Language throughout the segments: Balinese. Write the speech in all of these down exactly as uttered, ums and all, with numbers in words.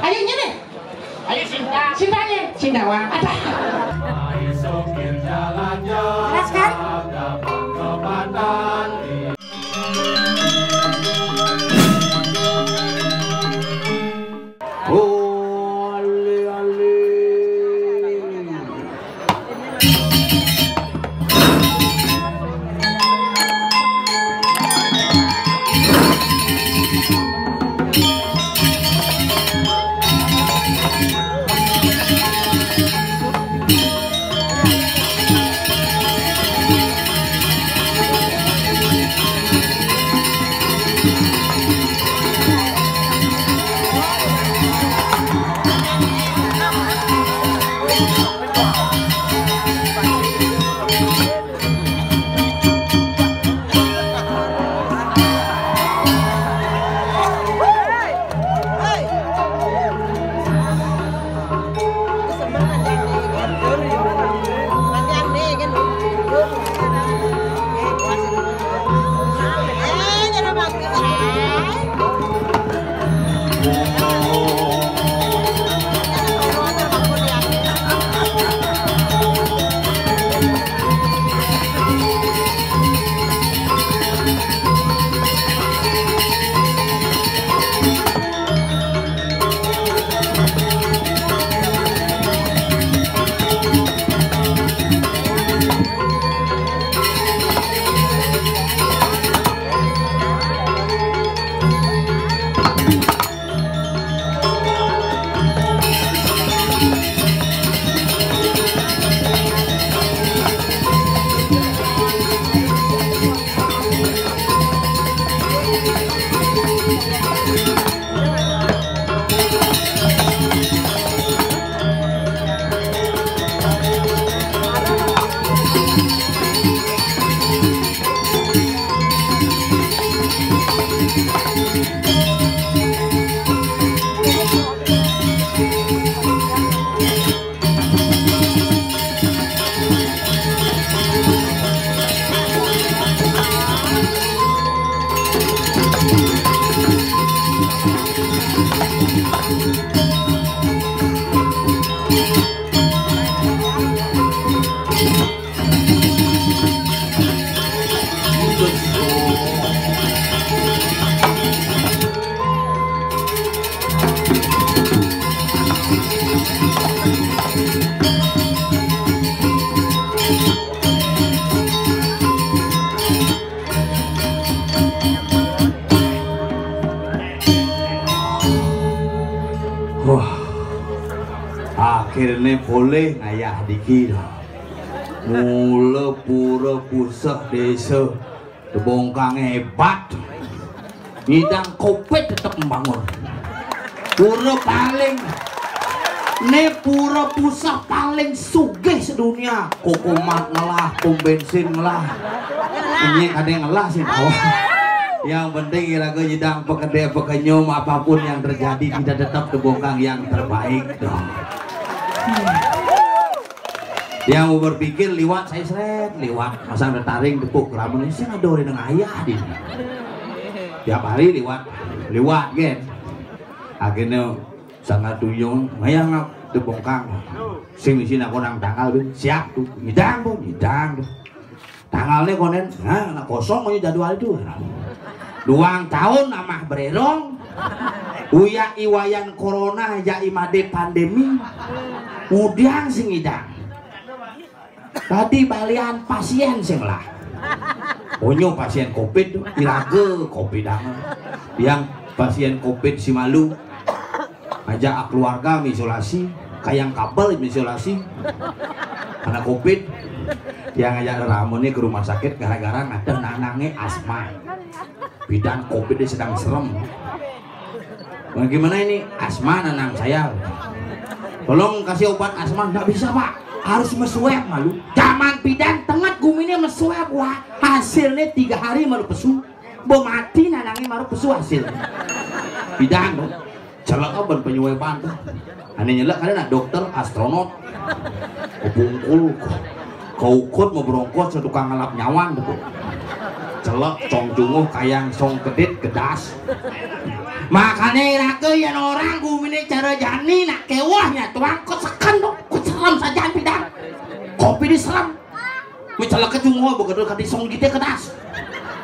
Ayo, nyini. Ayo, Sinta. Sintanya. Sinta, wah. Ada. Ayo, sopir, jalan-jalan. Keras, kan? Ke Pandan. Oh, ale, ale. Wah, akhirnya boleh ngayah dikira. Mula pura puseh desa Tebongkang hebat. Ngidang covid tetep membangun. Pura paling, ne pura puseh paling sugih sedunia. Kokomat ngelah, pom bensin ngelah. Ini kadang ngelah sih, tahu. Yang penting iraga nyidang pekede pekenyum, apapun yang terjadi, kita tetap Tebongkang yang terbaik dong. Yang mau berpikir liwat, saya seret liwat, masang taring tepuk keramun ini, sing ada orang ngayah di. Tiap hari liwat, liwat, gen. Akhirnya sangat tuyung, ngayah ngap Tebongkang. Sing isi nak konang tanggal, bin. Siap tuh, ngidang tuh, ngidang tuh. Tanggalnya konen, nah, nak kosong aja jadwal itu. Duang tahun amah bererong. Uyak iwayan corona, ya imade pandemi. Ngudiang sing ngidang. Tadi balian pasien sing lah. Onyo pasien covid tuh, iraga covid angan. Yang pasien covid si malu. Ajak keluarga mengisolasi, kayang kabel mengisolasi. Karena covid, yang ajak reramonnya ke rumah sakit gara-gara ada nanangnya asma. Bidan covid dia sedang serem. Bagaimana ini? Asma nanang saya. Tolong kasih obat asma. Nggak bisa, Pak. Harus meswab malu. Zaman bidan tenget guminya meswab, wah. Hasilnya tiga hari malu pesu. Bo mati nanangnya malu pesu hasil. Bidan tuh. Celek apa penyuweban tuh? Ane nyelek kan ada dokter, astronot. Kebungkul, keukut mau berongkos tukang ngelap nyawan tuh. Celek, cong junguh, kayang song kedit, Kedas. Makane iraga yen orang gumine cara jani nak kewah nyatuang kok seken to, kok serem saja pidan. Kopi diserem. Mecelek ke jungo begitu kadi song kita kedas.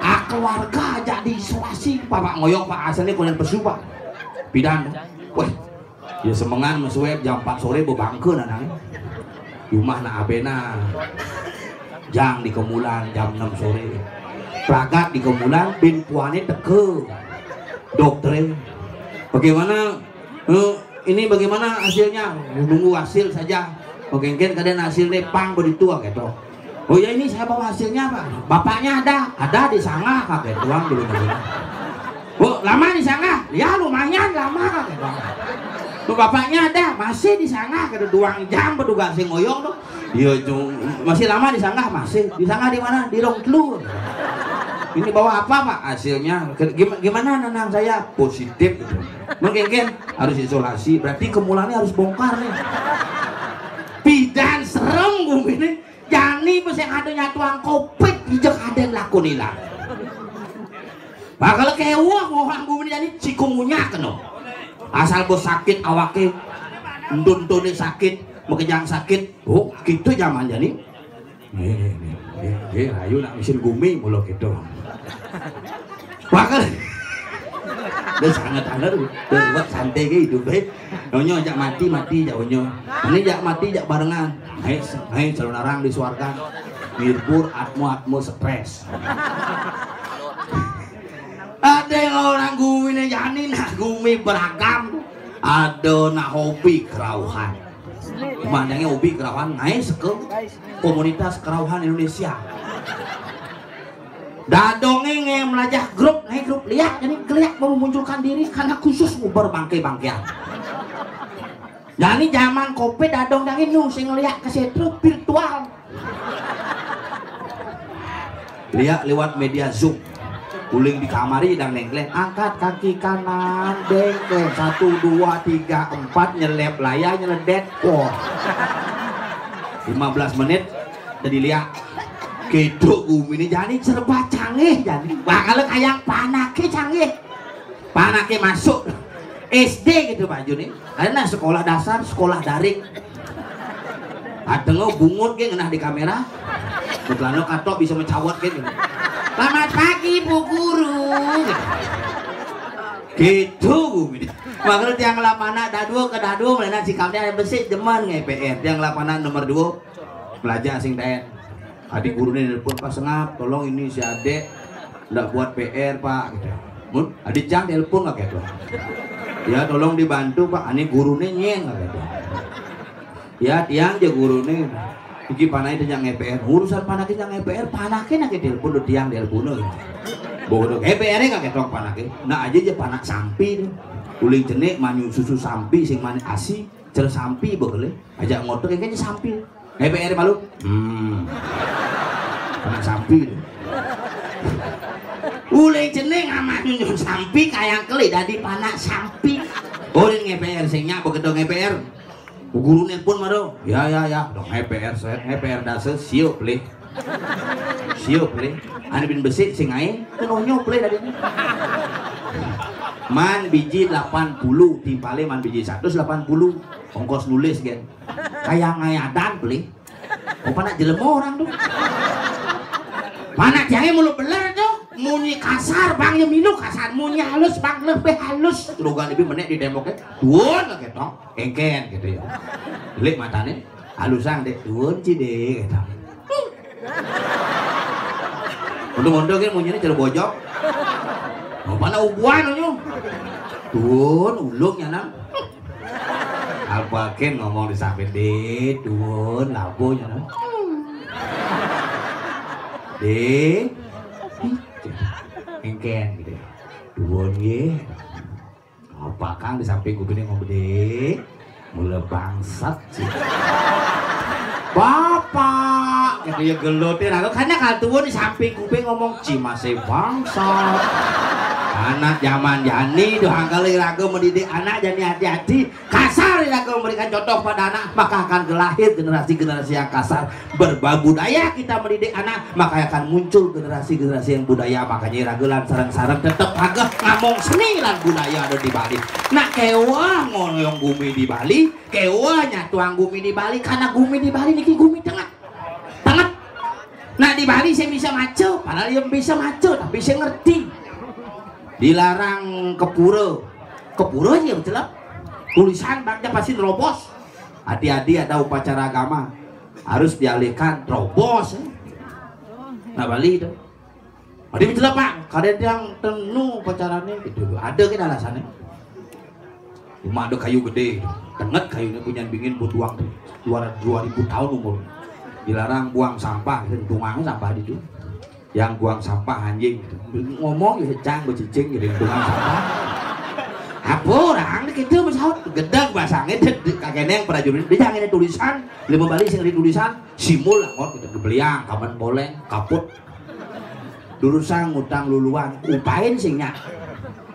Ah, keluarga aja diisolasi, Bapak ngoyong Pak asane kolen pesu, Pak. Pidan. Weh, ya semengan mesuep jam empat sore bebangke nanang. Rumah nak abena. Jang di kemulan jam enam sore. Pragat di kemulan bin puane teke. Doktere. Bagaimana, eh, ini bagaimana hasilnya? Nunggu hasil saja. Oke, kan kadang hasilnya pang begitu gitu. Oh ya, ini saya bawa hasilnya, Pak. Bapaknya ada, ada di sana, kakek tuang dulu dulu. Oh, lama di sana? Ya lumayan lama, kakek tuang. Tuh bapaknya ada, masih di sana, kata duang jam petugas yang ngoyong tuh. Iya, Jung. Masih lama di sana? Masih. Di sana di mana? Di Rong Telu. Ini bawa apa, Pak? Hasilnya. Ke- gim- Gimana nanang saya? Positif gitu. Mungkin kan harus isolasi. Berarti kemulannya harus bongkar nih. Pidan serem gumine. Jani bes yang ada nyatuang covid, ijek ada yang lakun ilang. Bakal kewah, wah gumine jani cikungunya keno. Asal bos sakit awake, entun-entune sakit, mekejang sakit. Oh, gitu zaman jani. Nih, nih, nih, nih, ayo nak mesin gumi mulu gitu. Bakal. Dia sangat aler, dia buat santai ke hidup, eh. Onyo ajak mati, mati ajak onyo. Ini ajak mati, ajak barengan. Naik, naik selalu narang di suarga. Mirbur, atmo, atmo stres. Ada yang orang gumi nih, jani nah gumi beragam. Ada nah hobi kerauhan. Pemandange hobi kerauhan, naik ke komunitas kerauhan Indonesia. Dadonge nge melajah grup, nge grup liak, ini keliak mau memunculkan diri karena khusus nguber bangke-bangkean. Jadi zaman covid dadong dangi nu sing liak ke situ virtual. Liak lewat media Zoom. Uling di kamari dang dengkleng, angkat kaki kanan, dengkleng, satu, dua, tiga, empat, nyelep layar, nyeledet, wah. Lima belas menit, jadi liak. Gitu gumi ini jadi serba canggih jadi. Wah, kalau kayak panake canggih. Panake masuk S D gitu, Pak Jun, nih. Karena sekolah dasar, sekolah daring. Ada lo bungut ge ngenah di kamera. Kebetulan lo katok bisa mencawat gitu. "Selamat pagi, Bu Guru." Gitu. Gitu. Makanya tiang lapan anak dadua ke dadua, melihat sikapnya ada besi, jeman nge-P R. Tiang lapan anak nomor dua, belajar sing daen. Adik gurune nelpon, "Pak Sengap, tolong ini si adek ndak buat P R, Pak," gitu. Mun, adik cang telepon nggak gitu. "Ya, tolong dibantu, Pak, ane gurune nyen," nggak gitu. "Ya, tiang je gurune. Iki panai tanya nge-P R. Urusan panake tanya nge-P R, panake nake telepon do tiang telepon gitu." Bodoh, nge-P R nggak gitu panake. Nah, aja je panak sampi tuh. Uling cenik manyu susu sampi sing manis asi, cer sampi bekele. Aja ngotot kayaknya sampi. Nge-P R malu. Hmm. Panak sampi. Uling cenik amat nyunyun sampi kayang kele dadi panak sampi. Uling nge-P R sing nyak begedo nge-P R. Guru nelpon maro. "Ya, ya, ya." Dong nge-P R set, nge-P R dase, siup lih. Siup lih. Ane bin besi sing ae, kan onyo play tadi. Man biji delapan puluh, timpale man biji seratus delapan puluh. Ongkos nulis gen. Kayak ngayadan play. Apa nak jelema orang tuh? Mana tiangnya mulu beler tuh. Munyi kasar, bang, ya milu kasar. Munyi halus, bang, lebih halus. Logan lebih menek di temboknya. Duon lagi toh. Engken gitu ya. Lek matane, "Halusang, Dek." "Duon, Ci, Dek," gitu. Untung-untung kan munyinya cara bojok. Mau mana ubuan unyu? "Duon, ulung ya nang." Apa ken ngomong di samping, "Dek, duon, labo ya nang." "Dek." Engken gitu ya. "Duon ye." Apa kang di samping kupingnya ngomong, "Dek, mula bangsat sih." "Bapak," kata ya gelote, lalu karena kalau tuh di samping kuping ngomong, "Ci masih bangsat." Anak zaman jani, dohang kali raga mendidik anak jani hati-hati. Kasar raga memberikan contoh pada anak, maka akan lahir generasi-generasi yang kasar. Berbudaya kita mendidik anak, maka akan muncul generasi-generasi yang budaya. Makanya raga lan sareng-sareng tetep raga ngamong seni lan budaya ada di Bali. Nak kewah ngoyong gumi di Bali, kewah nyatuang gumi di Bali, karena gumi di Bali niki gumi tenget. Tenget. Nah, di Bali saya bisa maca, padahal yang bisa maca tapi saya ngerti. Dilarang ke pura. Ke pura aja betul. Tulisan bagja pasti nerobos. Hati-hati ada upacara agama harus dialihkan terobos. Eh. Nah, Bali itu. Ada betul, Pak. Kadang yang tenu upacaranya gitu. Ada kan alasannya. Cuma ada kayu gede, tenget kayunya punya bingin butuang dua dua ribu tahun umur. Dilarang buang sampah, tungang sampah di itu. Yang buang sampah anjing. Ngomong ya cang becicing jadi tungang sampah. Apa orang gitu, mas, gedeg basangnya, kakeknya yang prajurit dia jangan tulisan, lima bali sing ada tulisan simul lah, gitu, gebeliang, kaman boleng, kaput. Durusang ngutang luluan, upain sing nyak.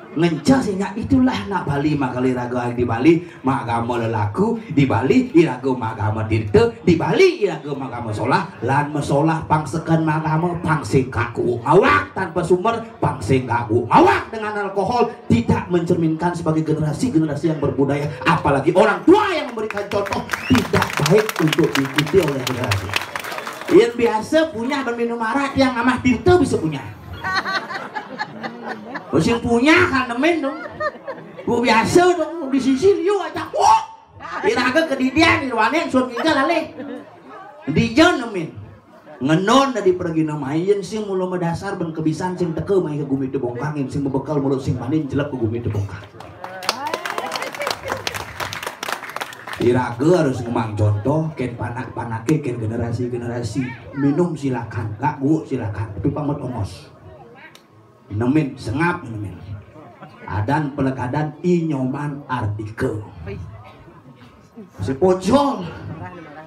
Ngenceh sing nyak, itulah nak Bali, makali raga di Bali, magama lelaku, di Bali, iraga magama tirta, di Bali, iraga magama solah, lan mesolah pang seken magama, pang sing kaku ngawak tanpa sumber, pang sing kaku ngawak dengan alkohol, tidak mencerminkan sebagai generasi-generasi yang berbudaya, apalagi orang tua yang memberikan contoh tidak baik untuk diikuti oleh generasi. Yang biasa punya berminum arak, yang amah tirta bisa punya. Sing punya kan nemen dong. Gua biasa dong di sisi liu aja. Wah, iraga kedidian irwanen sun tinggal alih. Dijon nemen. Ngenon dari pergi nama yen sing mula medasar ben kebisan sing teka mai ke gumi tebongkang, yen sing bebekel mulut sing panin jelep ke gumi tebongkang. Iraga harus ngemang contoh, ken panak-panake, ken generasi-generasi. Minum silakan, gak gua silakan, tapi pamet ongos. Nemin, sengap nemin. Adan pelekadan Inyoman Ardika. Si pocol.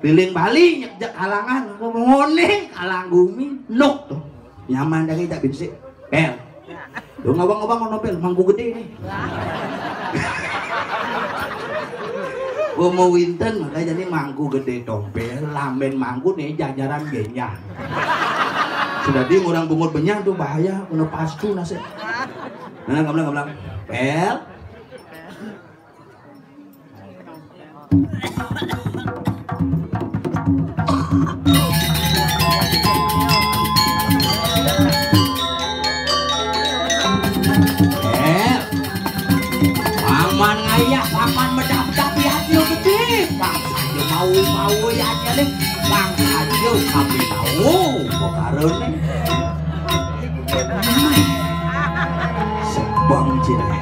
Liling Bali nyekjak kalangan, ngone kalang gumi, nuk tuh. Nyaman dari tak binsik. Pel. Lu ngawang-ngawang ngono pel, mangku gede nih. Gua mau winten, makanya jadi mangku gede tompel, lamben mangku nih jajaran genjang. Sudah di orang bungut benyang tuh bahaya, kena pastu nasib. Nah, gablang, gablang. Pel. Eh, paman ngayah, paman medah-medah, biar dia gede. Bang saja mau, mau ya, nih. Bang saja kami tahu, perkara nih. Sebang Cireh.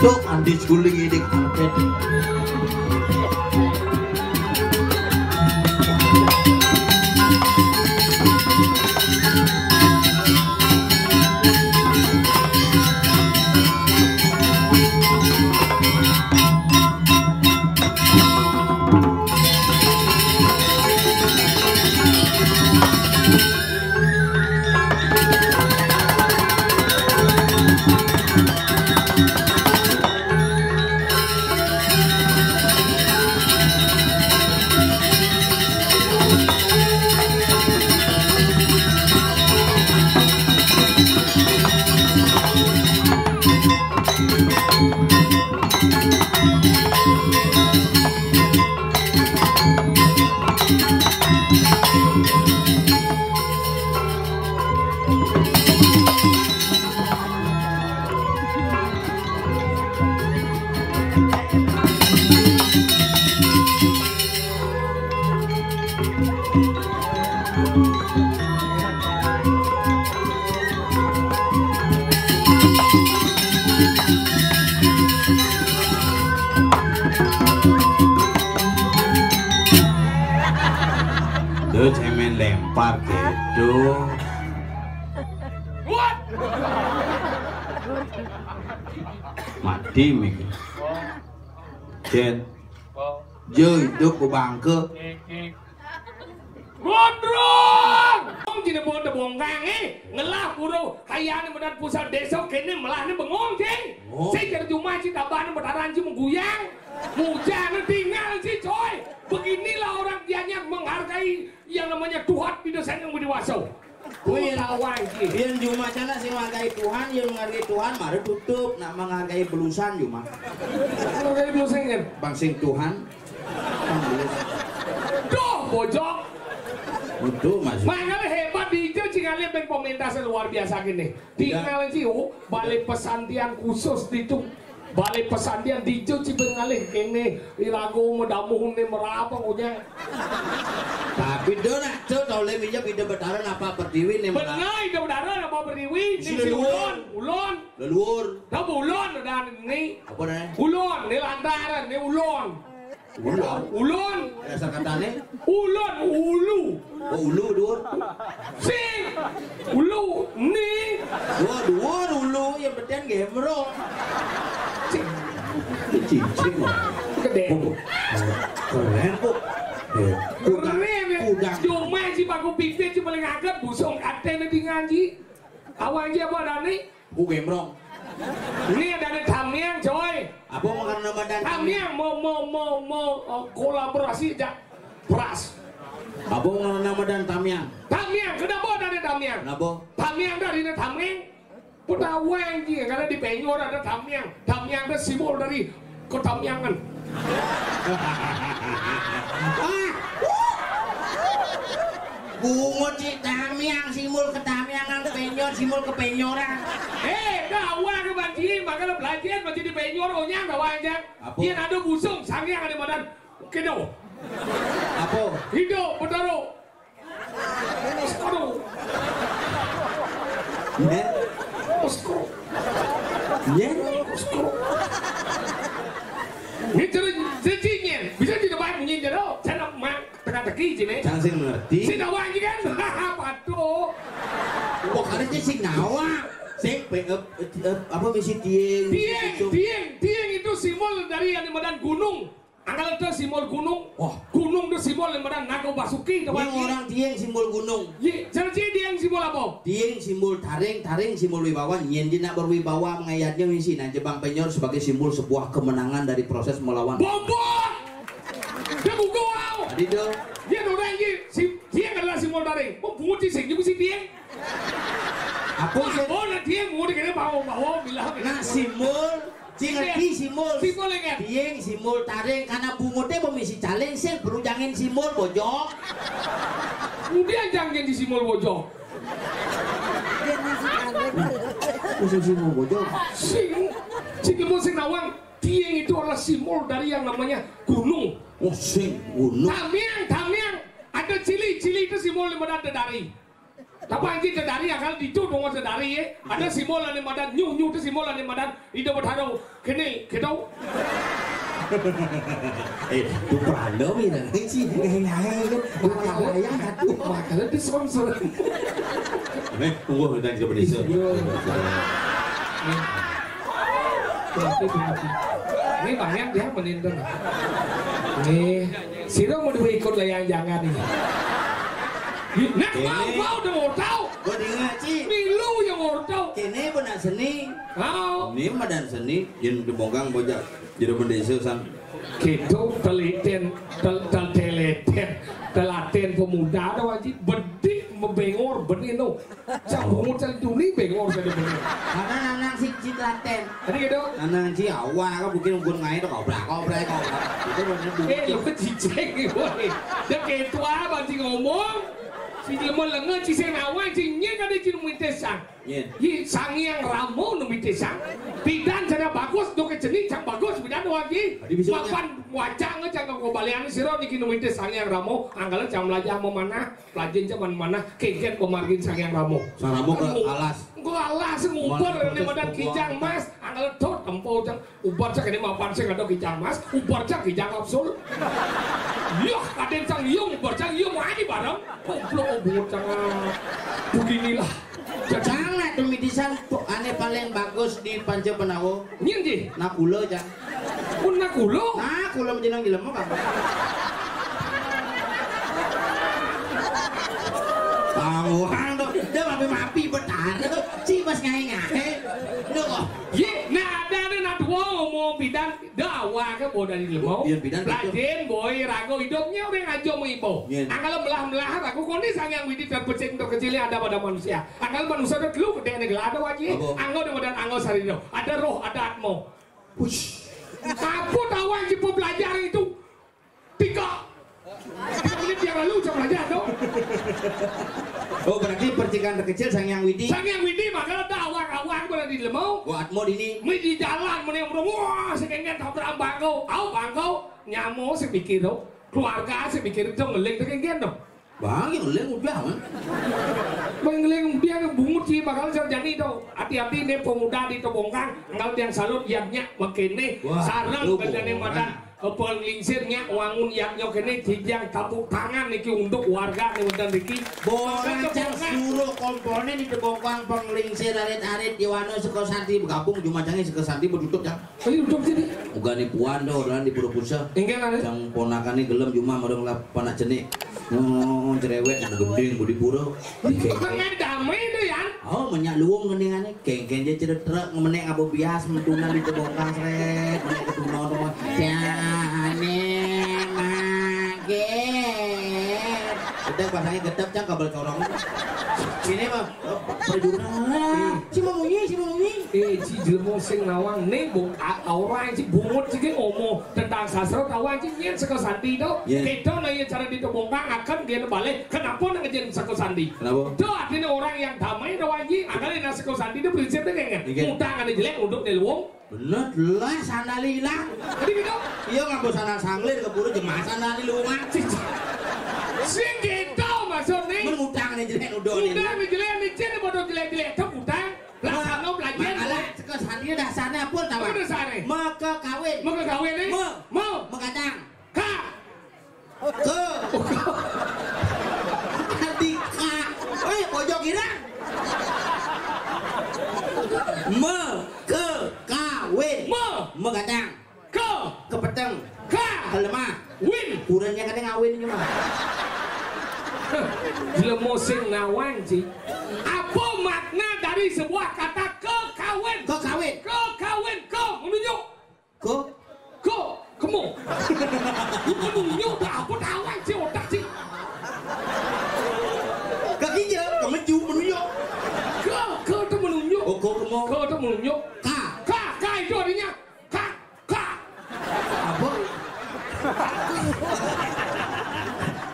Andi suling ini kampret. Tuh cemen lempar gitu. Mati mikir. Jen. Joi, duk ku bangke. Gondrong! Wong jine bocah bongkang, eh, ngelah pura kayane medan pusat desa kene melahne bengong, Cing. Oh. Sing jare jumah ci tabane betaran ci mengguyang. Mujane tinggal ci, coy. Beginilah orang Gianyar menghargai yang namanya Tuhan di desa yang berdewaso. Kuwi yen, yen jumah sana sing menghargai Tuhan, yen menghargai Tuhan, mari tutup. Nak menghargai belusan jumah. Menghargai belusan kan? Bang sing Tuhan. Duh, bojok. Waduh, Mas. Makanya hebat di Ijo, sing ngalih ben pementas luar biasa gini. Tinggal sih, oh, balik pesantian khusus di itu. Balik pesantian di Ijo, sing ben ngalih kene, irago medamuh ne merapa punya. Tapi do nak tu tau le minyak ide betaran apa pertiwi ne. Benar, ide betaran apa pertiwi? Isi leluhur. Ulon, ulon. Leluhur. Tahu ulon ada ni. Apa dah? Ulon, ni lantaran, ni ulon. Ulon. Ulon. Dasar katane? Ulon, ulu. Oh, ulu, dur. Sing. Ulu, ni. Wah, dur, ulu, yang beten gemrong. Cing. Cing, cing. Gede. Keren, kok. Keren, ya. Cuma si paku pipit, si paling aget, busung, katene di ngaji. Awang ji apa, Dani? Ku gemrong. Ini ada nih tamiang, coy. Apa makan nama dan tamiang? Mau, mau, mau, mau, eh, kolaborasi aja. Pras. Apa makan nama dan tamiang? Tamiang, kenapa ada nih tamiang? Kenapa? Tamiang dari ini tamiang. Putawang ji, karena di Penyor ada tamiang. Tamiang itu simbol dari ketamiangan. Ah. Bungut ci tamiang, simbol ketamiangan, penyor, simbol kepenyoran. Eh, dah awal ke banci, makanya belajar banci di penyor, onyang dah wajar. Apa? Dia ada busung, sangiang ada badan. Kedo. Apa? Hidup, betul. Aduh. Nyen? Usko. Nyen? Usko. Ini terus, terus nyen. Bisa tidak bayar nyen, jero? Saya nak mak, teka-teki, sini. Jangan sing ngerti. Sing nawa ini kan? Patuh. Kok ada sing nawa? Sing pe-, eh, eh, eh, apa misi tieng? Tieng, tieng, tieng itu simbol dari yang di Medan gunung. Angkal itu simbol gunung. Wah. Gunung itu simbol yang Medan Naga Basuki, teman. Ini orang tieng simbol gunung. Ye, jadi tieng simbol apa? Tieng simbol taring, taring simbol wibawa. Nyen di nak berwibawa mengayatnya misi. Nah, Jepang Penyor sebagai simbol sebuah kemenangan dari proses melawan. Bombok! Dia buka, wow! Tadi dong. Dia orang ini, si, dia adalah simbol taring. Oh, bungut sih, sih, si tieng. Apa sih? Oh, nah, dia mau dikira bawa, bawa, bilang. Nah, simbol, sing ngerti simbol. Simbol ya, kan? Tieng, simbol taring, karena bunguté pemisi caling, sing perlu jangin simbol, bojok. Kemudian jangin di simbol bojok. Musim simbol bojok. Sing, sing simbol sing nawang. Tieng itu adalah simbol dari yang namanya gunung. Oh, sing gunung. Tamiang, tamiang. Ada cili, cili itu simbol yang ada dari. Tapi anjing tedari akal ditu dong tedari ya. Ada simbol ane madan nyuh, nyuh tu simbol ane madan Ida Betara. Kene, kita. Eh, tu pala mi dah. Eh, si, eh, eh, eh, masalah yang satu. Masalah tu sponsor. Eh, tunggu kita ke Malaysia. Yo. Ini banyak dia meninten. Nih, sira mau dua ikut lah yang jangan nih. Nak mau, mau dong tahu. Gua dengar, Ci. Milu yang mau tahu. Kene benar seni. Mau. Ini madan seni, yen dibongkang bocah jero bendesa san. Gitu teliten, tel, tel teleten, telaten pemuda ada wajib bedik membengor benih no. Cak bungut cak duni bengor cak benih. Karena nanang si cit laten. Tadi gitu. Nanang si awal kan mungkin unggun ngai to kobrak kobrak kobrak. Itu namanya bungut. Eh, lu kecicing, boy. Dia ketua banci ngomong. Si jelema lenga ciseng awal cing nyek ada cing mintes sang. Nyen. Yi Sang Hyang Rama numi tisang. Pidan cara bagus, duke cenik cang bagus, pidan doang yi. Adi bisa mapan wajang cang kau balian sira niki numi tis Sang Hyang Rama, anggala cang melajah memanah, pelajahin cang manah, kegen pemargin Sang Hyang Rama. Sang Rama ke alas. Ke alas nguber ne madan kijang mas, anggala tot tempo cang. Ubar cak ini mapan sing ada kijang mas, ubar cak kijang kapsul. Yuk, kaden cang yung, ubar cang yung, wani bareng. Goblok, oh, bungut cang. Beginilah. Cang nak tumitisan ane paling bagus di Panca Penawa. Nyen ji? Nakula cang. Pun nakula? Nakula menjenang jelema kan. Kamu orang tu, dia mapi-mapi betara. Si mas ngai-ngai. Lu kok. Ye, nah ada ada nak dua ngomong bidan. Dah awal ke bodoh di lemau. Bidan bidan. Rajin boy rago hidupnya orang aja mau ibu. Angkala melah-melah rago koni Sang Hyang Widi terpecik terkecil ada pada manusia. Angkala manusia ada telu kedek negara ada wajib. Anggo dengan anggo sarino. Ada roh, ada atmo. Push. Apa tahu yang kita pelajari itu? Tiga. Tiga menit yang lalu saya belajar tu. Oh, berarti percikan terkecil Sang Hyang Widi. Sang Hyang Widi maka ada awak-awak pada di lemau. Buat mau dini. Mi di jalan mana yang belum wah sekengen tak berambang kau. Au bangkau nyamo saya pikir tu. Keluarga saya pikir tu ngeling sekengen tu. Bang yang ngeling udah kan. Bang ngeling dia bungut sih bakal terjadi tu. Hati-hati ni pemuda di Tebongkang. Kalau yang salut yang nyak makin ni. Sarang kerja ni madan. Kepala lingsir nyak wangun yak nyok ini tijang tepuk tangan niki untuk warga ni udan riki. Borang cang suruh komponen di Tebongkang penglingsir arit-arit di wano seko santi bergabung cuma cangi seko santi bertutup cang. Ayo tutup sini. Uga ni puan do dan di pura pusa. Inggih kan. Cang ponakan ni gelem cuma mereng lah panak cenik. Oh, cerewet gending budi pura. Oke. Damai tu ya. Oh, menyak luwung gendingane. Kengken je cerita truk ngemenek ngabo bias mentunan di Tebongkang sret, menek ketuno to. Jane mage. Udah pasangnya gedep cang kabel corong. Sini mah perjuangan. Si mau munyi, si mau munyi. Eh, si jelmo sing nawang ne bung orang si bungut si ngomong tentang sastra tawang si nyen seko sandi to. Kita nanya cara di Tebongkang akan dia balik. Kenapa nak ngejen seko sandi? Kenapa? Itu artinya orang yang damai dah wanji, akal yang seko sandi itu prinsipnya kayak gitu. Utang ada jelek untuk di luwung. Bener lah sandali hilang. Jadi gitu. Iya nganggo sandal sanglir keburu jemah sandali luwungan. Sing gitu maksudnya. Men utang nih jelek udah nih. Utang nih jelek nih cek bodoh jelek-jelek itu utang. Lah sano belajar. Malah seko sandi dasarnya apa tahu? Apa dasarnya? Meke kawin. Meke kawin nih. Me. Mau. Mekadang. Ka. Ke. Tadi ka. Oi, pojok irang. Me ke kawin. Me. Megadang. Ke. Kepeteng. Ka. Kelemah. Win. Kurangnya kata ngawin ini mah. Jelema sing nawang sih. Apa makna dari sebuah kata kekawin? Kekawin. Kekawin ke menunjuk. Ko? Ko, kemo. Lu menunjuk tak apa tawang si otak si. Kaki je, kemeju menunjuk. Ke, ke tu menunjuk. Oh, ko kemo. Ke tu menunjuk. Ka. Ka, ka itu artinya ka, ka. Apa?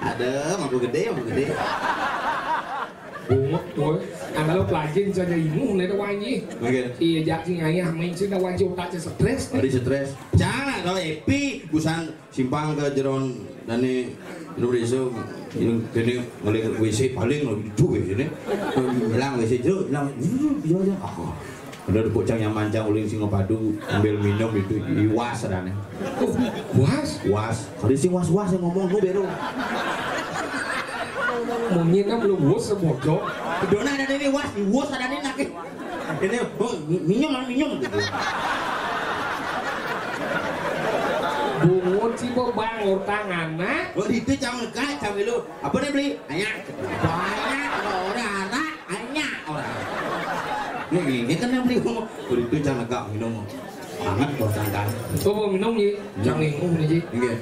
Ada, mampu gede, mampu gede. Bungut kowe. Angkala pelajin saja imuh ne wanji. Iya jak sing ayah main sing wanji otak stres. Adi stres. Jangan kalau Epi busan simpang ke jeron dane Lu iso, ini kene ngeliat W C paling lu itu W C ini. Hilang W C jero, hilang. Iya, iya. Ah. Ada depuk cang nyaman cang uling Singapadu sambil minum itu iwas adane. Was? Was. Kalau sing was-was yang ngomong lu beru. Monyet kan belum was sebodok. Dona ada ini was, was adane nak. Ini, oh, mi-, minum, minum gitu. Bungut si bebang utang anak. Oh, itu cang ka, cang lu. Apa nih beli? Ayak. Banyak orang anak, ayak orang. Ini, ini kan yang beli ngomong. Begitu cang negak minum. Banget buat cang kan. Coba minum, Ji. Cang minum nih, Ji. Iya.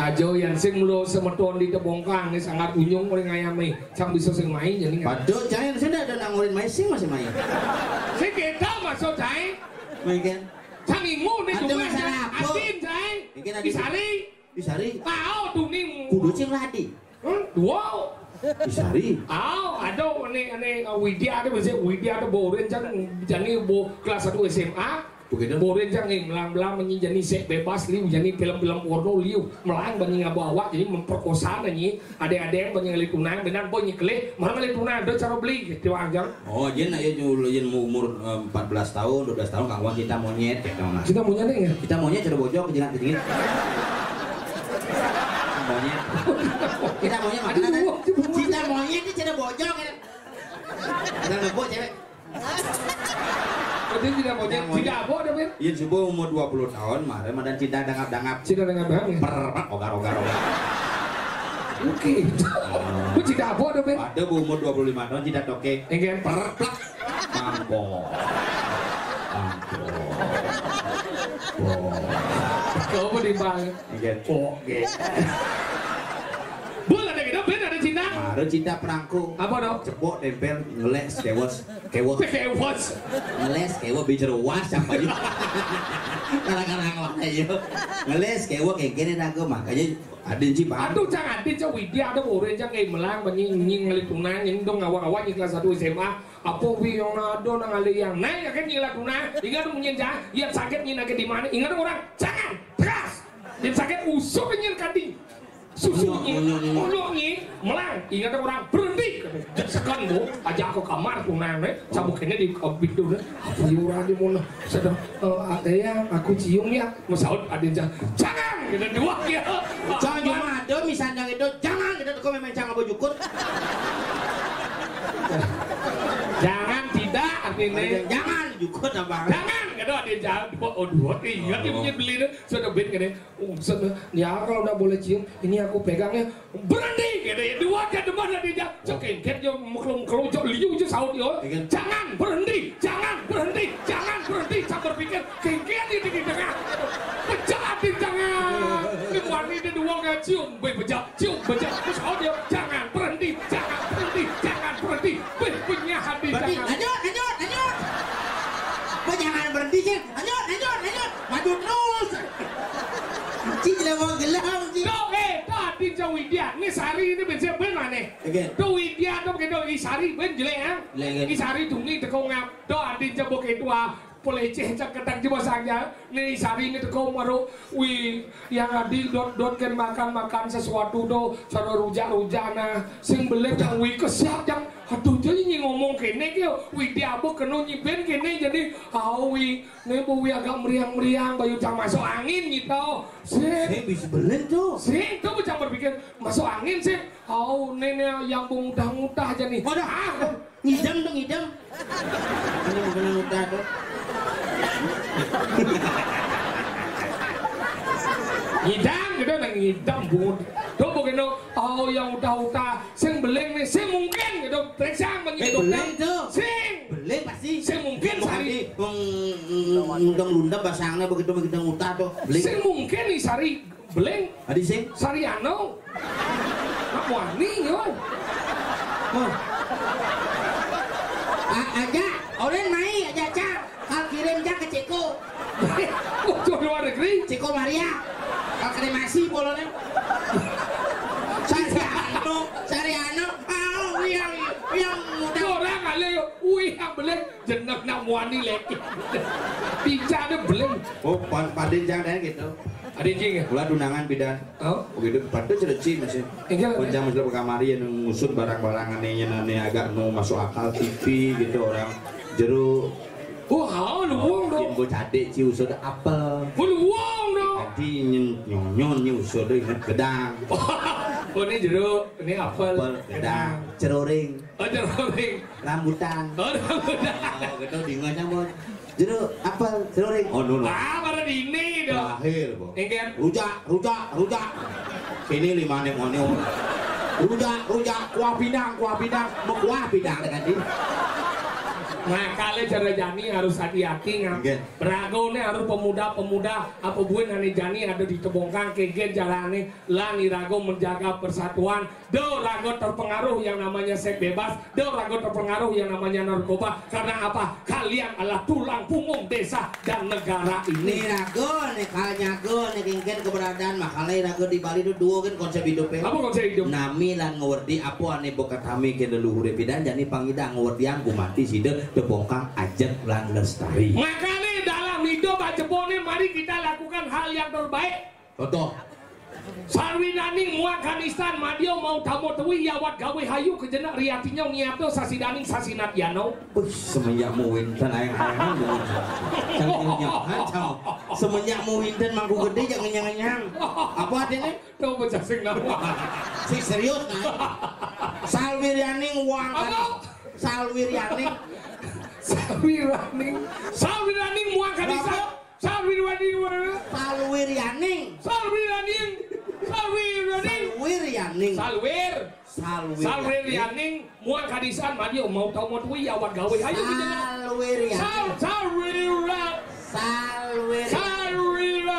Aja yang sing mulu semeton di Tebongkang nih sangat unyung oleh ngayam nih. Cang bisa sing main jadi nggak? Padahal cang sing ada nangurin main, sing masih main. Sing kita masuk, Cai. Main kan? Cang ingu nih. Ada juga masalah apa? Adin, Cai. Ini kan ada di Sari. Di Sari. Tahu tuh nih. Kudu sing ladi. Hmm, wow. Di Sari. Tahu, ada nih, nih, Widya ada, bisa Widya ada boren cang, jani bo kelas satu S M A. Begitu. Boren cang nih, melang-melang menyi jani sek bebas liu, jani film-film porno liu, melang banyi ngaba awak, jadi memperkosa nyi, ada-ada yang banyi ngelit tunang, benar boy nyi kelih, mana ngelit tunang, ada cara beli, gitu aja. Oh, jen ayo dulu jen mau umur, eh, empat belas tahun, dua belas tahun, kawan cinta monyet, ya, kawan. Cinta monyet nih, ya? Cinta monyet, cinta bojok, kejingan, kejingan. Monyet. Cinta monyet, makanya tadi. Aduh, cinta monyet ini cinta bojok, ya. Cinta bojok, cewek. Berarti tidak mau jadi, tidak apa, ada, Ben? Iya, coba umur dua puluh tahun, mare madan cinta dangap-dangap. Cinta dangap-dangap, ya? Per, per, ogar, ogar, ogar. Oke. Oh. Bu cinta apa, ada, Ben? Ada bu umur dua puluh lima tahun, cinta toke. Enggak. Per, plak. Mampo. Mampo. Oh. Kau apa di bang? Enggak. Oke. Bu, ada kita, Ben, ada cinta? Baru cinta perangku. Apa, dong? Cepok, tempel, ngeles, kewes. Kewo. Kewo. Ngeles kewo bicara was apa ya? Kadang-kadang lah ya. Ngeles kewo kayak gini dah gue makanya ada sih, Bang. Aduh, cang ada cang Widya ada orang cang kayak melang banyak nying ngelit tunang ini dong awak-awak di kelas satu S M A. Apa wi yang ada nang ada yang naik akan nyilat tunang. Ingat punya cang, yang sakit nyin akan di mana? Ingat orang, jangan tegas. Yang sakit usuk nyin kading. Susunyi, monyok, monyok, monyok. Monyoknyi, melang. Ingat orang berhenti. Sekan bu, aja aku kamar tunang nih. Cabut ini di, eh, pintu nih. Apa ya orang di mana? Sedang, eh, ada yang aku cium ya. Masaud ada yang jangan. Jangan kita dua ya. Jangan cuma ada misalnya itu. Jangan kita tuh memang jangan apa jukut. Jangan tidak artinya. Jangan jukut apa? Jangan kita ada yang jangan. Oh dua iya dia punya beli nih. Sudah ben gini. Oh, set, ya kalau udah boleh cium, ini aku pegang ya. Berhenti, gitu ya. Dua aja depan nanti dia. Cek kengket dia mekelung-kelung, cok liu aja saut dia. Iya. Jangan berhenti, jangan berhenti, jangan berhenti. Saya berpikir kengket dia di tengah. Pecah di tengah. Ini wani dia dua nggak cium, be pecah, cium pecah. Terus saut dia, jangan berhenti, jangan berhenti, jangan berhenti. Be punya hati. Berhenti, jangan. Lanjut, lanjut, lanjut. Be jangan berhenti sih. Lanjut, lanjut, lanjut. Maju terus. Cik lewat gelam, cik. Tuh, eh, tuh Adin Cang Widya. Nih Sari ini ben siapa nih? Oke. Tuh Widya tuh begitu. I Sari ben jelek ya. Jelek, jelek. I Sari dungi teko ngap. Tuh Adin Cang begitu ah. Peleceh cang ketak jiwa saja. Nih I Sari ini teko maru. Wi, yang Adin dot dot kan makan makan sesuatu tuh. Cara rujak-rujak nah. Sing belet yang wi kesiap yang. Aduh, jadi nyi ngomong kene ke. Widya apa kena nyi ben kene jadi. Au wi. Nih bu wi agak meriang-meriang, bayu cang masuk angin gitu. Sip. Saya bisa belen tuh. Sip, tuh cang berpikir masuk angin sip. Oh, nenek yang bu mudah-mudah aja nih. Waduh, ah, ngidam tuh ngidam. Ini bukan mudah tuh. Ngidam gitu, nah ngidam bu. Tuh bu kena, oh yang udah-udah, sing beling nih, sing mungkin gitu. Periksa menyi. Eh, dokter. Beling tuh. Sing. Beling pasti. Sing mungkin Sari. Wong, mm, undang-undang basangnya begitu, begitu ngutah tuh. Beling. Sing mungkin nih Sari. Beling. Adi sing. Sari anu. Nak wani yo. Oh. A-, aja, orang naik aja cak. Kal kirim cak ke Ceko. Untuk luar negeri. Ceko Maria. Kal kremasi polone. Sariano, Sariano. Ah, yang, yang muda. Orang ale, wih, yang beling. Jeneng nak muani lek. Tidak ada beling. Oh, pan-, padin jangan gitu. Ada cing ya? Kula tunangan bidan. Oh. Begitu pada cereci masih. Enggak. Kencang masih kamari yang ngusut barang-barang anehnya, aneh agak nu masuk akal, T V gitu, orang jeruk. Oh, hao, luwung dong. Yang bocah adik ci usut apel. Oh, luwung dong. Tadi nyeng nyonyon nyi usut ingat gedang. Oh, ini jeruk, ini apel. Apel, gedang, ceruring. Oh, ceruring. Rambutan. Oh, rambutan. Oh, gitu, bingung sama. Jeruk, apel, ceruring. Oh, no, no. Ah, pada dini dong. Lahir, Bo. Enggak. Rujak, rujak, rujak. Sini lima nih, mau. Rujak, rujak, kuah pindang, kuah pindang. Mau kuah pindang dengan di. Nah, kali cara jani harus hati-hati, nggak? Enggak. Berago nih harus pemuda-pemuda, apa buin ane jani ada di Tebongkang, kegen jalane, lan irago menjaga persatuan, do rago terpengaruh yang namanya seks bebas, do rago terpengaruh yang namanya narkoba. Karena apa? Kalian adalah tulang punggung desa dan negara ini. Nih rago, nih kalanyago, nih kengken keberadaan makale rago di Bali itu dua kan konsep hidupnya. Apa konsep hidup? Nami lan ngewerdi apa ane bekat kami ke leluhure pidan, jani pangida ngewerdian gumanti sida Tebongkang ajek lan lestari. Makanya dalam hidup ajebone mari kita lakukan hal yang terbaik. Contoh. Sarwiraning muang kanisan madio mau tamo tewi yawat gawe hayu kejenak riatinya niato sasidaning sasinat yano. Wih, semenjak mu winten ayang-ayang dengan jangan nyahan sama. Semenjak mu winten mangku gede jangan nyang-nyang. Apa artinya? Tuh bocah sing nama. Si serius nah. Salwiraning muang kanisan. Salwiraning. Salwiraning. Salwiraning muang kanisan. Salwirwaning. Salwiryaning. Salwiryaning. Salwiryaning. Salwiryaning. Salwir. Salwiryaning. Salwiryaning. Muang kadisan madi mau tau mau tuwi awak gawe. Ayo kita. Salwiryaning. Sal Salwira. Salwir. Salwira.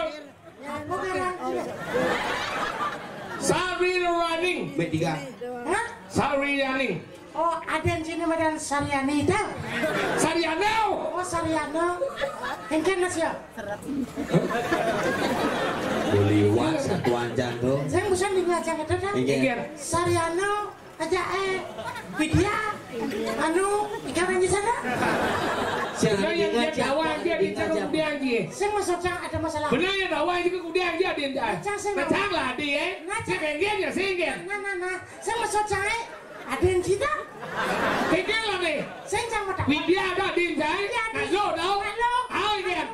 Salwiryaning. B tiga. Hah? Salwiryaning. Oh, aden sini madan Saryani tau. Saryano. Oh, Saryano. Engken Mas ya. Beliwat satu ancan tuh. Saya bukan di ngajak itu kan. Engken. Saryano aja eh Widya anu ikan aja sana. Benar yang dia dawa aja di cakap kemudian aja. Saya masuk ada masalah. Benar yang dawa aja ke kemudian aja dia. Nah, cang lah dia. Nah, cang. Saya engken ya, saya engken. Nah, nah, nah. Saya masuk cai. Aden kita. Kekela nih. Sing cang mata. Widya ada aden cai. Iya, aden. Nah, lo tau. Nah, lo. Ayo kan.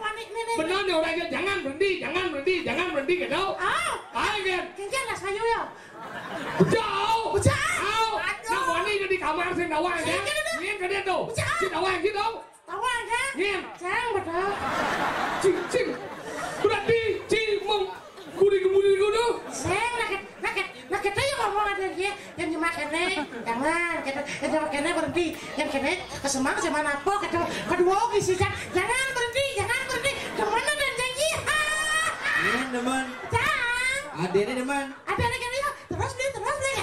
Benar nih orangnya jangan berhenti, jangan berhenti, jangan berhenti gitu. Oh. Ayo kan. Kencang lah sayu ya. Betul. Betul. Ayo. Aduh. Nah, wani di kamar sing dawa ya. Sing gitu. Sing gitu. Betul. Sing dawa gitu. Tawa kan? Nyen. Cang betul. Cing, cing. Berarti cing mung kuri kemuri kudu. Sing nakit nakit nakit aja ngomong ada dia yang nyemak kene jangan kene yang nyemak kene berhenti yang kene kesemang zaman apa kedua kedua gisi kan jangan berhenti jangan berhenti kemana dan janji ha Nyen demen. Cang. Adene demen. Ada lagi kan ya terus nih terus nih.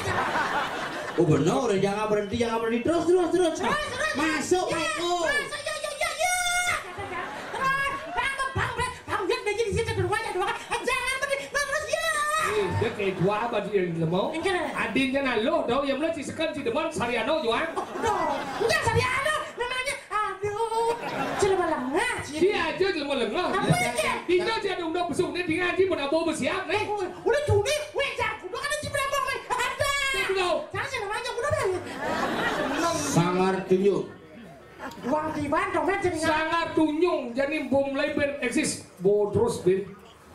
Oh benar, jangan berhenti, jangan berhenti, terus terus terus. Terus terus. Masuk, ya, masuk. Masuk, ya, ya, ya, ya. Terus, bang, bang, bang, bang, dia dia di situ duluan ya duluan. Eh, jangan berhenti, nah, terus ya. Ih, dia kayak gua apa dia yang mau? Enggak. Adin kan lo, tau yang mulai si sekan si deman Sariano juang. Oh, no. Enggak Sariano, namanya Aduh, jelema lengah, Cik. Dia aja jelema lengah. Apa ya, Cik? Dia aja ada undang besok nih dengan Cik mau nabo bersiap nih. Udah juli, weh, jangan kudu ada Cik berapa weh. Ada. Saya tahu. Cara saya namanya kudu dah. Sangar tunjuk. Uang di Bandung kan jadi sangar tunjung jadi bom lebar eksis. Bo terus bin.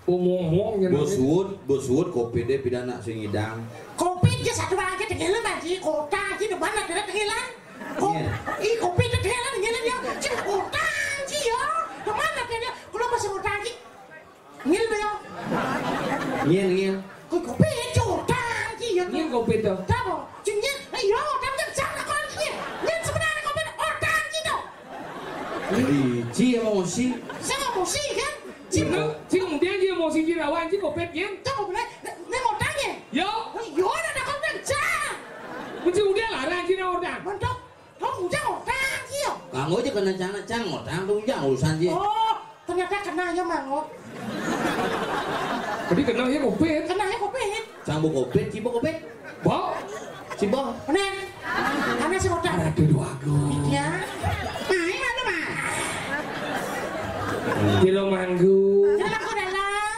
Ngomong-ngomong ya. Bos Wood, Bos Wood kopi deh pidana sing ngidang. Kopi aja satu aja tenggelam aja, kota aja depan ada tenggelam. Kok, iya. Ih, kopi tenggelam tenggelam ya. Cek kota aja ya. Depan ada dia. Kalau masih kota aja. Ngil ya. Ngil ngil. Kok kopi aja kota aja ya. Ngil kopi tuh. Tahu. Cengil. Ayo, tapi jangan kau ngil. Ngil sebenarnya kopi kota aja tuh. Jadi, ci emosi. Saya emosi kan? Cing, cing dia aja mau singkir awan cing kopet yen. Cang kopet, ne mau tanya. Yo. Yo ada tak kopet cang. Mesti udah lah ranci na orang. Mentok, kau udah orang sih yo. Kamu aja kena cang cang orang tuh udah urusan sih. Oh, ternyata kena ya mangok. Jadi kena ya kopet. Kena ya kopet. Cang bu kopet, cibo kopet. Bo. Cibo. Nen. Karena si kota. Ada dua go. Ya. Main mana mas? Kilo manggu. Kilo manggu dalam.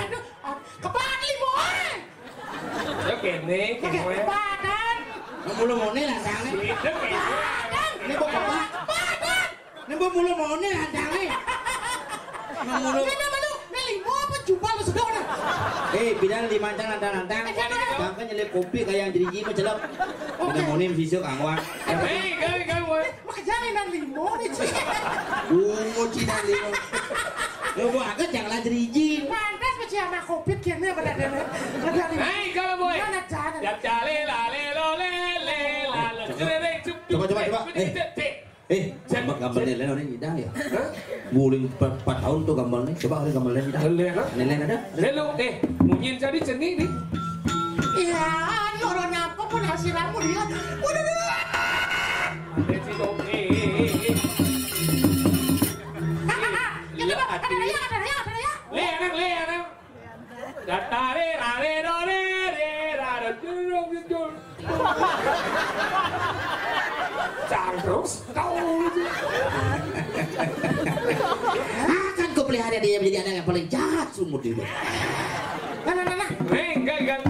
Aduh, ah, kepakan limo ae. Ya kene, kene. Kepakan. Nang mulu mone lantange. Itu kene. Kepakan. Ini kok kepak? Kepakan. Ini kok mulu mone lantange. Nang mulu. Ini nama lu, ini limo apa jubal lu sedok nih? Eh, bilang lima cang lantang-lantang. Eh, jangan. Jangan nyelip kopi kayak yang jeriji mah celep. Oke. Udah mone sisuk angwang. Eh, gawe, gawe. Makejane nang limo nih, Ci. Bungut Ci nang limo. Yo, gua agak jangan jeriji. Pantes mah Ci ama covid kene apa dadane. Ada limo. Hei, kalau boy. Mana jangan. Ya cale lale lo lele lalo. Coba, coba, coba. Eh. Eh, gambar, gambar lele orang nyidang ya. Hah? Guling empat, empat tahun tuh gambarnya. Coba ada gambar lele nyidang. Lele, hah? Lele ada. Lele, eh, munyin tadi seni nih. Iya, anu orang apa pun hasil kamu dia. Waduh, waduh, waduh. Ada sih dong. Eh, eh, eh, eh. Ada, ada, ada, ada, ada, ada. Le, anak, le, anak. Datare, rare, rore, re, rare, jurung, jurung. Cang terus, kau. Akan kupelihara dia menjadi anak yang paling jahat seumur hidup. Nah, nah, nah, nah. Hei, enggak, enggak.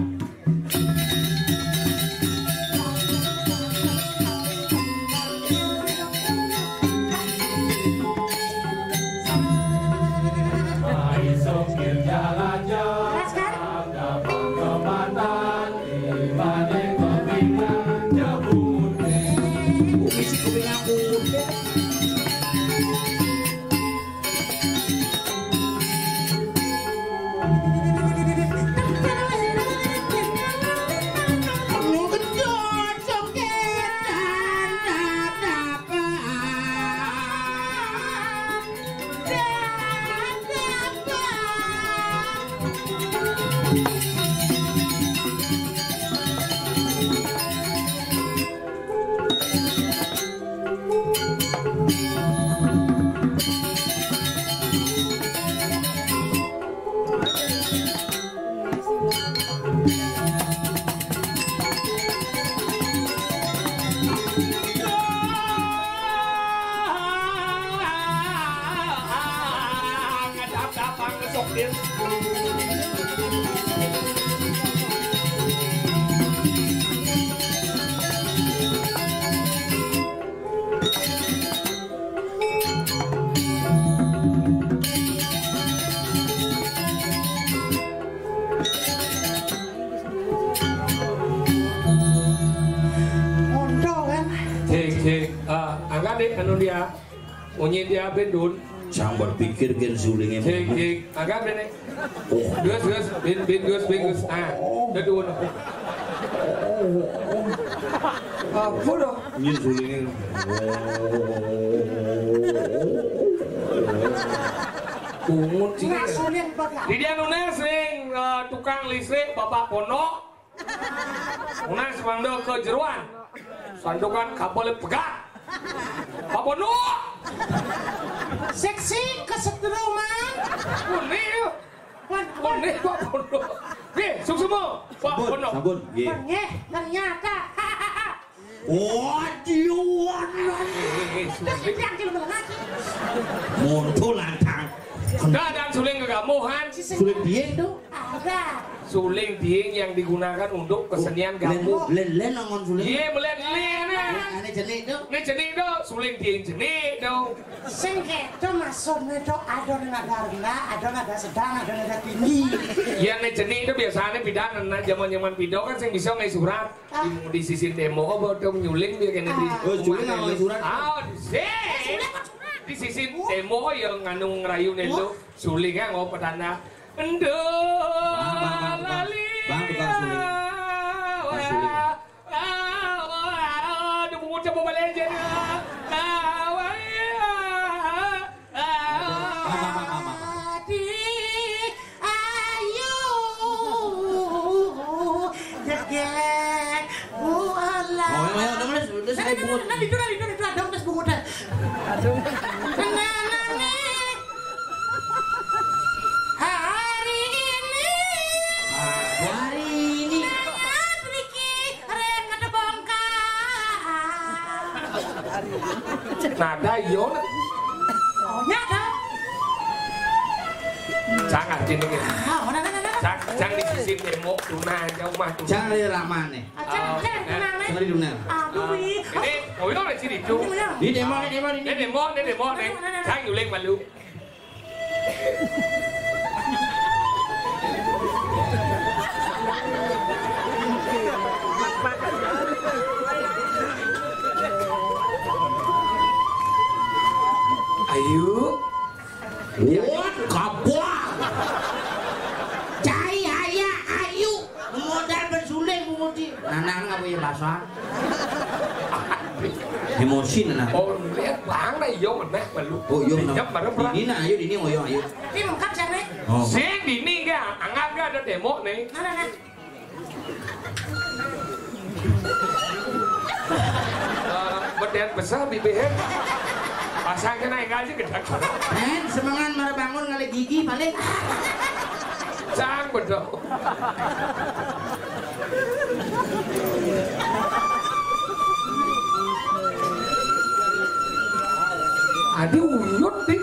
Cek, cek. Ah, angkat deh, anu dia. Munyi dia bedun. Cang berpikir gen sulinge. Cek, cek. Angkat deh nih. Oh. Gus, gus, bin, bin, gus, bin, gus. Ah, bedun. Apa dong? Ini sulinge. Bungut sih. Nah, suling bakal. Di dia nunas ring, eh, tukang listrik Bapak Pono. Nunas mangda ke jeruan. Sandukan kabel pegat. Bapak Pono. Seksi kesetruman. Kuning. Kuning Bapak Pono. Nih, suksma. Bapak Pono. Sampun, sampun. Nggih. Nggih, ternyata. Waduh, waduh. Eh, eh, eh, suling. Yang di rumah lagi. Monto lantang. Keadaan suling kegamuhan. Suling biyen to? Ada. Suling dieng yang digunakan untuk kesenian gamuh. Len, len, len, angon suling. Iya, melen, len. Ane jenik to? Nek jenik to, suling dieng jenik to. Sing keto maksudnya to, ada nada rendah, ada nada sedang, ada nada tinggi. Ya, nek jenik to biasanya pidan, nah, zaman-zaman pido kan sing bisa ngai surat. Ah. Di, di sisi tembok apa dong nyuling dia kena di. Ah. Oh, suling ngai surat. Ah, di sini. Eh, suling apa surat? Sisin témbok ya nganu ngrayu né lho. Suling ngopo tanah. Enduh. Bang, bang, bang, bang. Lali. Bang, tukang suling. Tukang suling. Ah, ah, ah, aduh, bungut coba balik aja. Ah, ah, ah, ah. Bang, bang, bang, bang, bang. Adi ayu degek bulan. Oh, iya, iya, udah, udah, udah, saya bungut. Nah, itu, nah, itu, itu, ada udah bungut, dah. Tenanane hari ini. Hari ini. Nang mriki reng ada bongkar. Nada yo. Oh, nyata. Sangat jenenge. Ah, ora, ora, ora. Cang, cang di sisi tembok tuna aja, omah tuna. Cang di ramane. Ah, cang, cang, tenang, Nek. Cang di tuna. Aduh, wi. Ini, oh, ini orang sini, Cuk. Ini, ini. Ini demo, ini demo, ini. Ini demo, ini demo, nih. Ora, ora, ora. Cang nyuling malu. Ayo. Wah, kabah. Cai aya ayu modal bersuling bunguti. Nanang apa ya basah? Emosi, Nanang. Oh, lihat bang, nah, iya, meneh, malu. Oh, iya, meneh. Ini, nah, ayo, ini, oh, iya, ayo. Ini lengkap, siapa? Oh. Sing, ini, enggak, anggap enggak ada demo, nih. Mana, mana? Eh, bedean besar, bibir. Pasang kena enggak aja, gedek. Eh, semangat, mara bangun, ngalih gigi, paling. Cang, bedok. Adi uyut, di.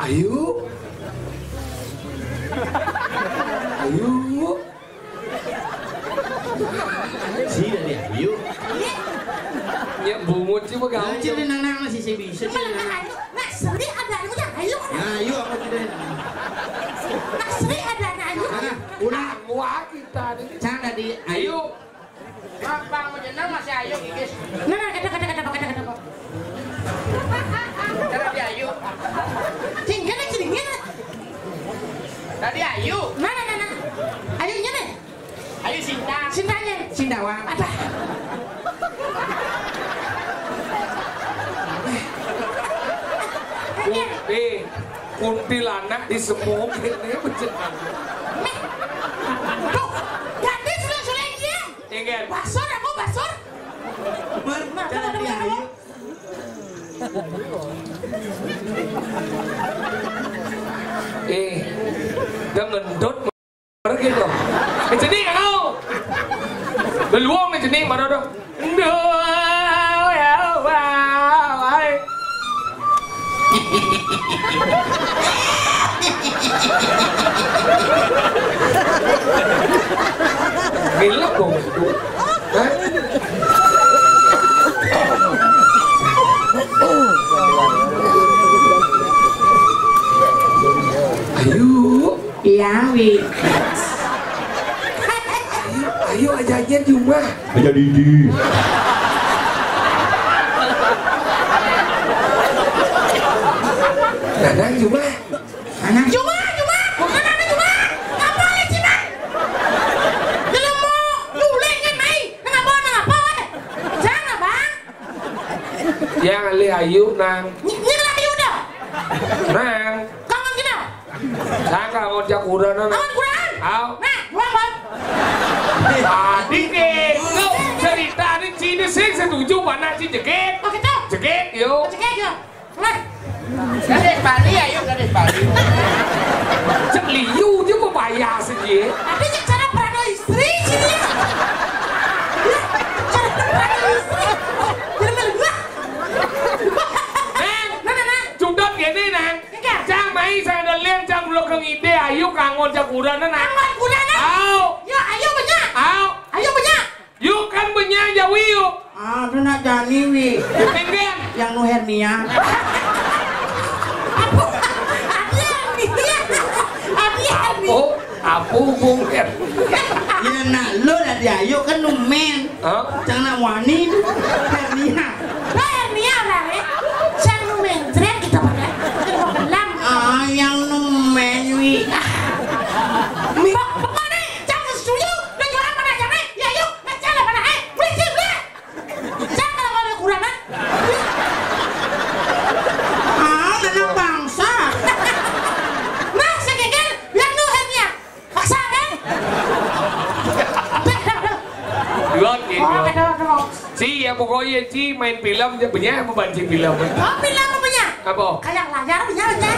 Ayo. Ayo. Si dari ayo. Ya, bungut sih, Bang. Nah, jadi nang-nang masih saya bisa, jadi nang-nang. Ayo, Mas Sri ada ayo, ya, ayo. Nah, ayo, aku tidak. Mas Sri ada ayo. Nah, udah. Wah, kita nih. Cang tadi, ayo. Ayo. Bang, Bang, mau jenang masih ayo, gigis. Nah, nah, kata, kata, kata, kata, kata. Tadi ayo. Tinggal, tinggal. Tadi ayo. Nah, nah, nah, nah. Ayo, iya, nih. Ayo, Sinta. Sintanya. Sindawang. Ada. Eh, kuntilanak di semua ini, bener. Nih. Tuh, ganti sudah, sudah, iya. Ingat. Basur, aku basur. Ber-, jangan dia, ayo. Eh, dia ngendut, mer-, gitu. Eh, jadi kau. Beluang nih, jadi mana dah? Nduh, ya, wah, wah. Gila, Bang. Hah? Ayo. Iya, Wi. Ayo, ayo, aja, aja di rumah. Aja di, di. Dadang di rumah. Anak cuma, cuma, bukan anak cuma. Apa lagi, Cina? Jelema, nyuling kan, mai. Kenapa, kenapa, weh? Jangan, Bang. Yang alih ayu, Nang. Ny-, nyel ayu dah. Nang. Kangen gini. Sangka mau jak uran, Nang. Kangen uran. Au. Nah, buang, Bang. Tadi ke, kau cerita ni Cina sih setuju mana si jegit. Oh, gitu? Jegit, yo. Jegit, yo. Lah. Gadis Bali, ayo, gadis Bali. Cek liu je mau bayar sendiri. Tapi cek cara perado istri sini. Cara perado istri. Jadi malu gua. Nang, nah, nah, nah. Cudot gini, Nang. Enggak. Cang mai, cang ada liang, cang belum ke ngide, ayo kangon cang kurana, Nang. Kangon kurana. Au. Yo, ayo banyak. Au. Ayo banyak. Yuk, kan punya Jawi, yuk. Ah, itu nak Jani, wi. Pengen. Yang nu hernia. Apa? Abi hernia. Abi hernia. Oh, apa hubung hernia? Hah? Jangan nak wani. Hernia. Lah, hernia lah, Rek. Sing nu mencret kita pakai. Sing mau kelam. Ah, yang nu menwi. Pok-, pokoknya, jangan setuju. Lu jualan mana aja, Rek? Ya, yuk. Ngecel apa, Rek? Eh, berisik, Rek. Jangan kalau ada kurangan. Ah, anak bangsa. Nah, segegel, biar nu hernia. Paksa, kan? Duluan gitu. Oh, aduh, aduh. Ci, ya pokoknya Ci main film, ya banyak mau banci film. Oh, film apa banyak? Apa? Kayak layar, banyak, banyak.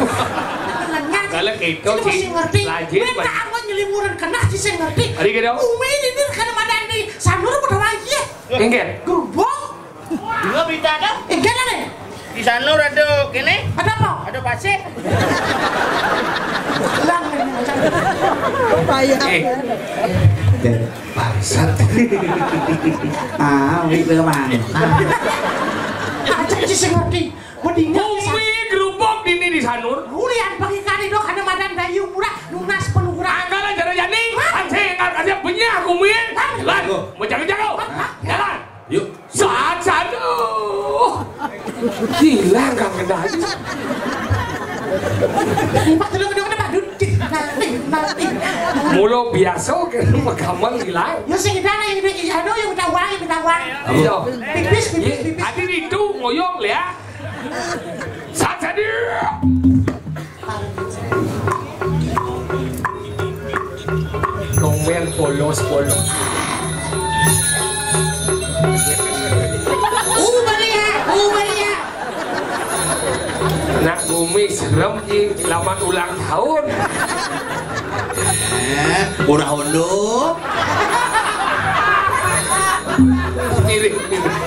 Filmnya, Ci. Kalau gitu, Ci, mesti ngerti. Lajin, Minta banyak. Aku nyelimuran kena, Ci, saya ngerti. Ari gitu. Umi ini kadang ada di Sanur, pada lagi. Inggih. Gerubung. Dua berita ada. Inggih, ada. Di Sanur ada kene. Ada apa? Ada pasir. Hilang ini macam. Payah. Eh. Bangsat. Ah, wih, belum mana? Aja sih sing ngerti. Mendingan Bumi gerubuk dini di Sanur. Ulian pagi kali dok ada madan dayu murah lunas penuh kurang. Angkara jara jani. Hah? Ansih angkat aja benyah bumi. Hah? Lan, mau jago-jago. Hah? Jalan. Yuk. Saat satu. Hilang kan kena aja. Pak, tolong, tolong, Pak. Duduk. Nanti, nanti. Mula biasa ke rumah kamal hilang. Ya, sing hilang yang ini, ya, aduh, yang minta uang, yang minta uang. Iya. Pipis, pipis, pipis. Tadi itu ngoyong, ya. Saat tadi. Ngomel polos-polos. Ubah ya, ubah ya. Nak bumi serem di selamat ulang tahun. Eh, murah hondo. Mirip, mirip.